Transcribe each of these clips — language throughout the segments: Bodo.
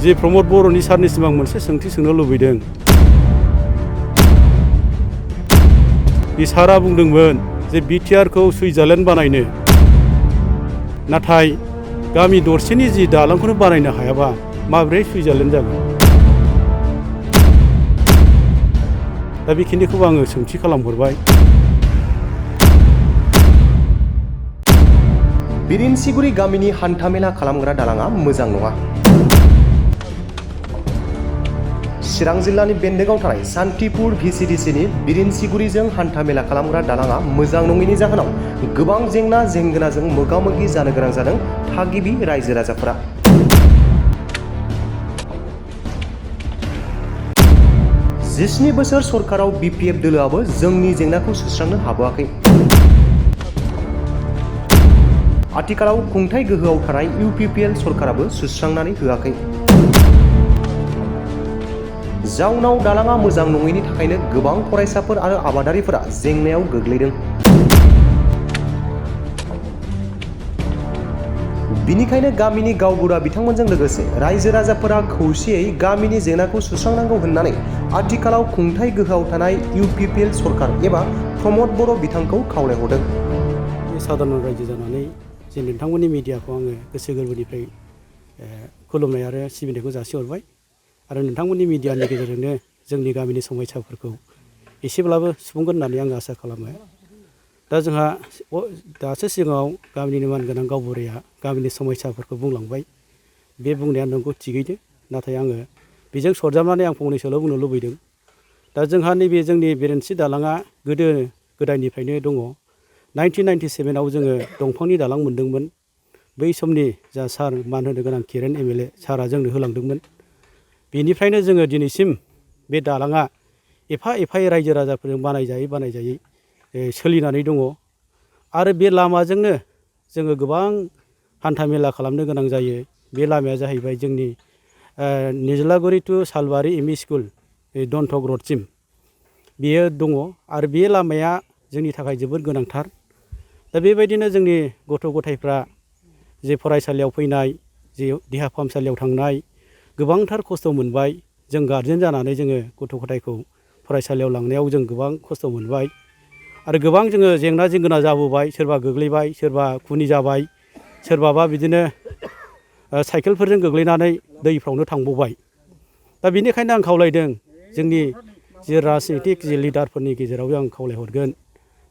जे प्रमद बर'नि सारनिसिम आं मोनसे सोंथि सोंनो लुबैदों। बे सारा बुंदोंमोन जे बिटिआरखौ सुइजारलेण्ड बानायनो, नाथाय गामि दरसेनि जि दालांखौनो बानायनो हायाबा माबोरै सुइजारलेण्ड जागोन? दा बेखिनिखौ आङो सोंथि खालामहरबाय। बिरिनसिगुरि गामिनि हान्थामेला खालामग्रा दालाङा मोजां नङा। चिरां जिल्लानि बेन्दोंआव थानाय सान्तिपुर भिसिडिसिनि बिरिनसिगुरिजों हान्थामेला खालामग्रा दालाङा मोजां नङिनि जाहोनाव गोबां जेंना जेंगोनाजों मोगा मोगि जानो गोनां जादों थागिबि रायजो राजाफोरा। 17 बोसोर सरकाराव बिपिएफ दोलोआबो जोंनि जेंनाखौ सुस्रांनो हाबोआखै। आथिखालाव खुंथाय गोहोआव थानाय इउपिपिएल सरकाराबो सुस्रांनानै होआखै। जाउनाव दालाङा मोजां नङैनि थाखायनो गोबां फरायसाफोर आरो आबादारिफोरा जेंनायाव गोग्लैदों। बिनिखायनो गामिनि गावबुरा बिथांमोनजों लोगोसे रायजो राजाफोरा खौसेयै गामिनि जेंनाखौ सुस्रांनांगौ होननानै आथिखालाव खुंथाय गोहोआव थानाय इउपिपिएल सरकार एबा प्रमद बर' बिथांखौ खावलायहरदों। साधारन रायजो जानानै जे नोंथांमोननि मिडियाखौ आङो गोसो गोरबोनिफ्राय खुलुमनाय आरो सिबिनायखौ जासिहरबाय। आरो नोंथांमोननि मिडियानि गेजेरजोंनो जोंनि गामिनि समस्याफोरखौ एसेब्लाबो सुफुंगोन होननानै आं आसा खालामो। दा जोंहा दासो सिगाङाव गामिनि मानगोनां गावबुराया गामिनि समस्याफोरखौ बुंलांबाय। बे बुंनाया नंगौ थिगैनो, नाथाय आङो बेजों सरजाबनानै आं फंनैसोल' बुंनो लुबैदों। दा जोंहा नैबे जोंनि बिरेन्सि दालाङा गोदो गोदायनिफ्रायनो दङ। 1997आव जोङो दंफांनि दालां मोनदोंमोन। बै समनि जा सार मान होनो गोनां केरेन एमएलए सारा जोंनो होलांदोंमोन। बेनिफ्रायनो जोङो दिनैसिम बे दालाङा एफा एफायै रायजो राजाफोरजों बानायजायै सोलिनानै दङ। आरो बे लामाजोंनो जोङो गोबां हान्था मेला खालामनो गोनां जायो। बे लामाया जाहैबाय जोंनि निज्लागुरि टु सालबारि एमइ स्कुल दन्थक रडसिम बेयो दङ। आरो बे लामाया जोंनि थाखाय जोबोद गोनांथार। दा बेबायदिनो जोंनि गथ' गथायफ्रा जे फरायसालियाव फैनाय, जे देहा फाहामसालियाव थांनाय गोबांथार खस्थ' मोनबाय। जों गारजेन जानानै जोङो गथ' गथायखौ फरायसालियाव लांनायाव जों गोबां खस्थ' मोनबाय। आरो गोबां जोङो जेंना जेंगोना जाबोबाय। सोरबा गोग्लैबाय, सोरबा खुनि जाबाय, सोरबाबा बिदिनो साइकेलफोरजों गोग्लैनानै दैफ्रावनो थांबावबाय। दा बेनिखायनो आं खावलायदों जोंनि जे राजनितिक जे लिडारफोरनि गेजेरावबो आं खावलायहरगोन।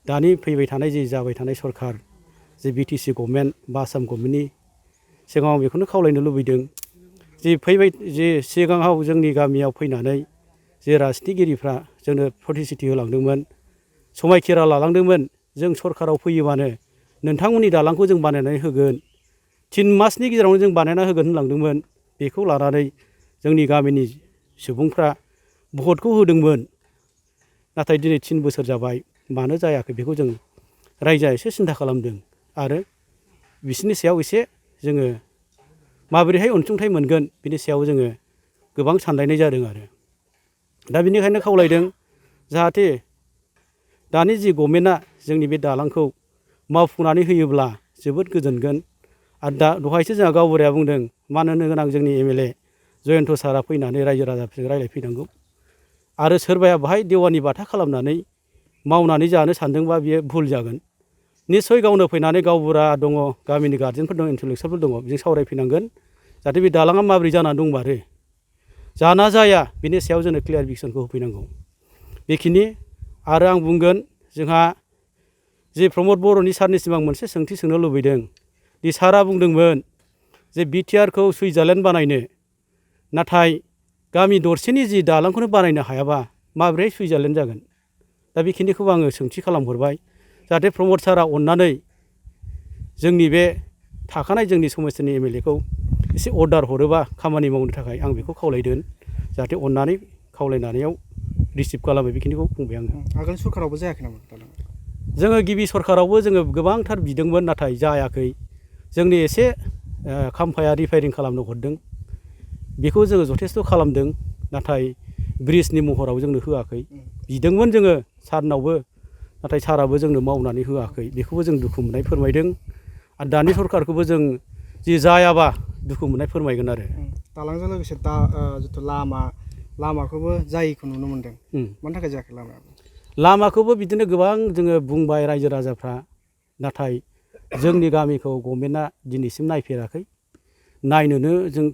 दानि फैबाय थानाय जे जाबाय थानाय सरकार, जे बिटिसि गभर्नमेन्ट बा आसाम गभर्नमेन्टनि सिगाङाव आं बेखौनो खावलायनो लुबैदों जे सिगाङाव जोंनि गामियाव फैनानै जे राजनितिगिरिफ्रा जोंनो प्रतिश्रुति होलांदोंमोन, समायखिरा लालांदोंमोन। जों सरकाराव फैयोबानो नोंथांमोननि दालांखौ जों बानायनानै होगोन, 3 मासनि गेजेरावनो जों बानायना होगोन होनलांदोंमोन। बेखौ लानानै जोंनि गामिनि सुबुंफ्रा भटखौ होदोंमोन। नाथाय दिनै 3 बोसोर जाबाय, मानो जायाखै बेखौ जों रायजोआ एसे सिन्था खालामदों। आरो बिसोरनि सायाव एसे जोङो माबोरैहाय अनसुंथाइ मोनगोन बिनि सायाव जोङो गोबां सानलायनाय जादों। आरो दा बेनिखायनो खावलायदों जाहाथे दानि जि गभर्नमेन्टआ जोंनि बे दालांखौ मावफुंनानै होयोब्ला जोबोद गोजोनगोन। आरो दहायसो जोंहा गावबुराया बुंदों मान होनो गोनां जोंनि एमएलए जयन्त सारा फैनानै रायजो राजाफोरजों रायज्लायफैनांगौ। आरो सोरबाया बाहाय देवानि बाथा खालामनानै मावनानै जानो सानदोंबा बियो भुल जागोन। निस्सय गावनो फैनानै गावबुरा दङ, गामिनि गार्जेनफोर दङ, इन्टेलेक्सुवेलफोर दङ, बिजों सावरायफैनांगोन। जाहाथे बे दालाङा माबोरै जानानै दंमारो, जाना जाया बिनि सायाव जोंनो क्लियारिफिकेसनखौ होफैनांगौ। बेखिनि। आरो आं बुंगोन जोंहा जे प्रमद बर'नि सारनिसिम आं मोनसे सोंथि सोंनो लुबैदों। दि सारा बुंदोंमोन जे बिटिआरखौ सुइजारलेण्ड बानायनो, नाथाय गामि दरसेनि जि दालांखौनो बानायनो हायाबा माबोरै सुइजारलेण्ड जागोन? दा बेखिनिखौ आङो सोंथि खालामहरबाय। जाहाथे प्रमद सारा अननानै जोंनि बे थाखानाय जोंनि समस्थिनि एमएलएखौ एसे अर्डार हरोबा खामानि मावनो थाखाय आं बेखौ खावलायदों। जाहाथे अननानै खावलायनायाव रिसिभ खालामो। बेखिनिखौ बुंबाय आङो। आगोल सरकारावबो जायाखै नामा दालाङा? जोङो गिबि सरकारावबो जोङो गोबांथार बिदोंमोन, नाथाय जायाखै। जोंनि एसे खाम्फाया रिपेयारिं खालामनो हरदों। बेखौ जोङो जथेस्थ' खालामदों, नाथाय ब्रिजनि महराव जोंनो होआखै। बिदोंमोन जोङो सारनावबो, नाथाय साराबो जोंनो मावनानै होआखै। बेखौबो जों दुखु मोननाय फोरमायदों। आरो दानि सरकारखौबो जों जि जायाबा दुखु मोननाय फोरमायगोन। आरो दालांजों लोगोसे दा जिथु लामाखौबो जायैखौ नुनो मोन्दों। मानि थाखाय जायाखै लामाया? लामाखौबो बिदिनो गोबां जोङो बुंबाय रायजो राजाफ्रा, नाथाय जोंनि गामिखौ गभर्नमेन्टआ दिनैसिम नायफेराखै। नायनोनो जों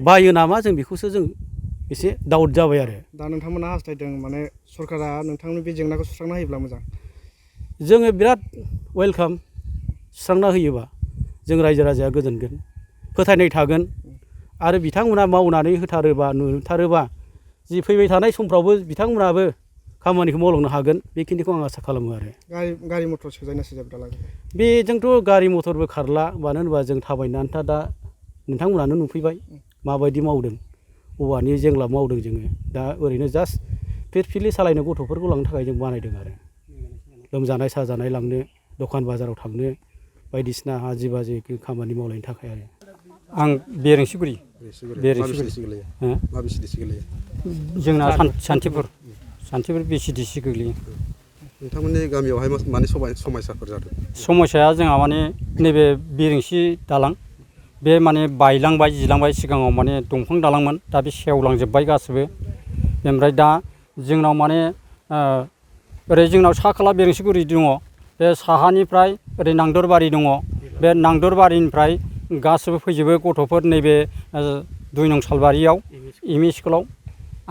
बायो नामा, जों बेखौसो जों एसे डाउट जाबाय आरो। दा नोंथांमोना हास्थायदों माने सरकारा नोंथांनि बे जेंनाखौ सुस्रांना होयोब्ला मोजां। जोङो बिराद वेलकाम, सुस्रांना होयोबा जों रायजो राजाया गोजोनगोन, फोथायनाय थागोन। आरो बिथांमोना मावनानै होथारोबा नुथारोबा जि फैबाय थानाय समफ्रावबो बिथांमोनाबो खामानिखौ मावलांनो हागोन, बेखिनिखौ आं आसा खालामो आरो। गारि मटर सोजायोना सोजाया दालां? बेजोंथ' गारि मटरबो खारला, मानो होनोबा जों थाबायनो आन्था दा नोंथांमोनानो नुफैबाय माबायदि मावदों, औवानि जेंला मावदों जोङो। दा ओरैनो जास्ट फिरफिलि सालायनो गथ'फोरखौ लांनो थाखाय जों बानायदों आरो। लोमजानाय साजानाय लांनो, दखान बाजाराव थांनो, बायदिसिना हाजि बाजि खामानि मावलायनो थाखाय आरो। आं बेरेंसिगुरि जोंना सान्थिपुर BCDC गोग्लैयो। नोंथांमोननि गामियावहाय माने समस्याफोर जादों? समस्याया जोंहा माने नैबे बेरेंसि दालां बे माने बायलांबाय जिलांबाय। सिगाङाव माने दंफां दालांमोन, दा बे सेवलांजोब्बाय गासिबो। ओमफ्राय दा जोंनाव माने ओरै जोंनाव सा खोला बेरेंसिगुरि दङ, बे साहानिफ्राय ओरै नांदरबारि दङ। बे नांदरबारिनिफ्राय गासिबो फैजोबो गथ'फोर नैबे 2 नं सालबारियाव एम इ स्कुलाव।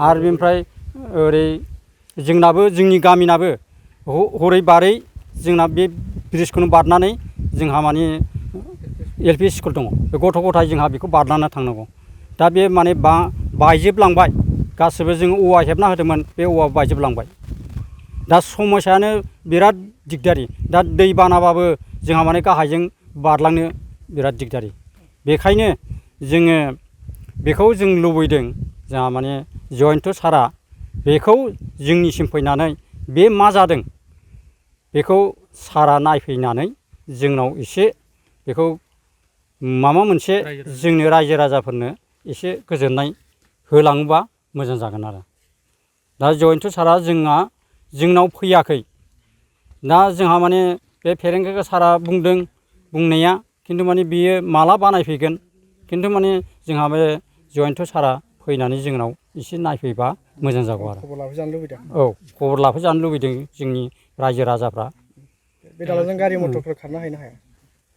आरो बेनिफ्राय ओरै जोंनि गामिनाबो हरै बारै जोंना बे ब्रिजखौनो बारनानै जोंहा माने LP स्कुल दङ। बे गथ' गथाय जोंहा बेखौ बारनानै थांनांगौ। दा बे माने बायजोबलांबाय गासिबो। जों औवा हेबना होदोंमोन, बे औवा बायजोबलांबाय। दा समस्यायानो बिराद दिगदारि। दा दै बानाबाबो जोंहा माने गाहायजों बारलांनो बिराद दिगदारि। बेखायनो जोङो बेखौ जों लुबैदों, जोंहा माने जयन्त सारआ बेखौ जोंनिसिम फैनानै बे मा जादों बेखौ सारआ नायफैनानै जोंनाव एसे बेखौ माबा मोनसे जोंनो रायजो राजाफोरनो एसे गोजोननाय होलाङोबा मोजां जागोन आरो। दा जयन्त सारआ जोंनाव फैयाखै। दा जोंहा माने बे फेरेंगा सारआ बुंदों बुंनाया, खिन्थु माने बियो माला बानायफैगोन। खिन्थु माने जोंहा बे जयन्त सारआ फैनानै जोंनाव एसे नायफैबा मोजां जागौ आरो। खबर लाफैजानो लुबैदों? औ, खबर लाफैजानो लुबैदों जोंनि रायजो राजाफ्रा। बे दालांजों गारि मटरफोर खारनो हायो ना हाया?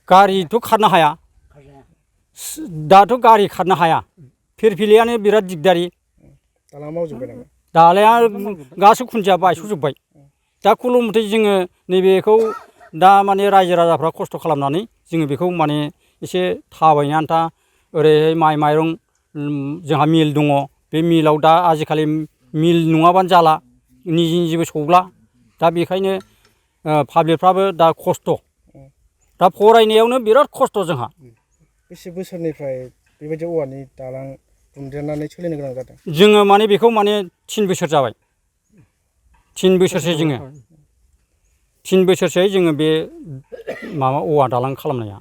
गारिथ' खारनो हाया, दाथ' गारि खारनो हाया। फिरफिलियानो बिराद दिगदारि। दालाङा मावजोब्बाय नामा? दालाया गासै खुन्थिया बायस'जोब्बाय। दा खुनुमथे जोङो नैबेखौ दा माने रायजो राजाफ्रा खस्थ' खालामनानै जोङो बेखौ माने एसे थाबायनो आन्था ओरैहाय माइरं जोंहा मिल दङ। बे मिलाव दा आजिखालि मिल नङाबानो जाला, निजेबो सौला। दा बेखायनो पाब्लिकफ्राबो दा खस्थ'। दा फरायनायावनो बिराद खस्थ' जोंहा। बेसे बोसोरनिफ्राय बेबायदि औवानि दालां दुमदेरनानै सोलिनो गोनां जादों? जोङो माने बेखौ माने 3 बोसोर जाबाय। 3 बोसोरसो जोङो 3 बोसोरसो जोङो बे माबा औवा दालां खालामनाया।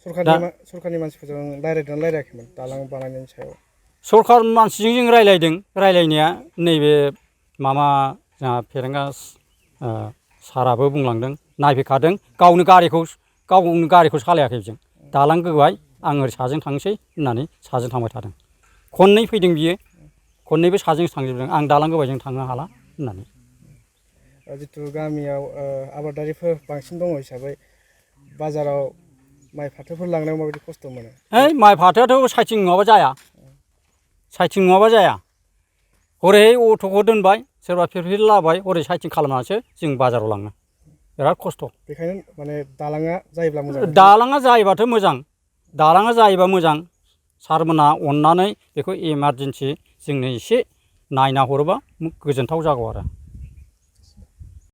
सरकारनि मानसिफोरजों रायज्लायदोंना रायज्लायाखैमोन दालां बानायनायनि सायाव? सरकार मानसिजों जों रायज्लायदों। रायज्लायनाया नैबे माबा जोंहा फेरेंगा साराबो बुंलांदों, नायफैखादों। गावनो गारिखौ सालायाखै जों। दालां गोबाय, आं ओरै साजों थांसै होननानै साजों थांबाय थादों। खननै फैदों बियो, खननैबो साजोंसो थांजोबदों। आं दालां गोबायजों थांनो हाला होननानै। जिथु गामियाव आबादारिफोर बांसिन दङ हिसाबै बाजाराव माइ फाथोफोर लांनायाव माबायदि खस्थ' मोनो? माइ फाथोआथ' साइथिं नङाबा जाया। साइथिं नङाबा जाया। हरै अट'खौ दोनबाय, सोरबा फिरफिलि लाबाय, हरै साइथिं खालामनानैसो जों बाजाराव लाङो। बिराद खस्थ'। बेखायनो माने दालाङा जायोब्ला मोजां। दालाङा जायोबाथ' मोजां। दालाङा जायोबा मोजां। सारमोनहा अननानै बेखौ इमारजेन्सि जोंनो एसे नायना हरोबा गोजोनथाव जागौ आरो।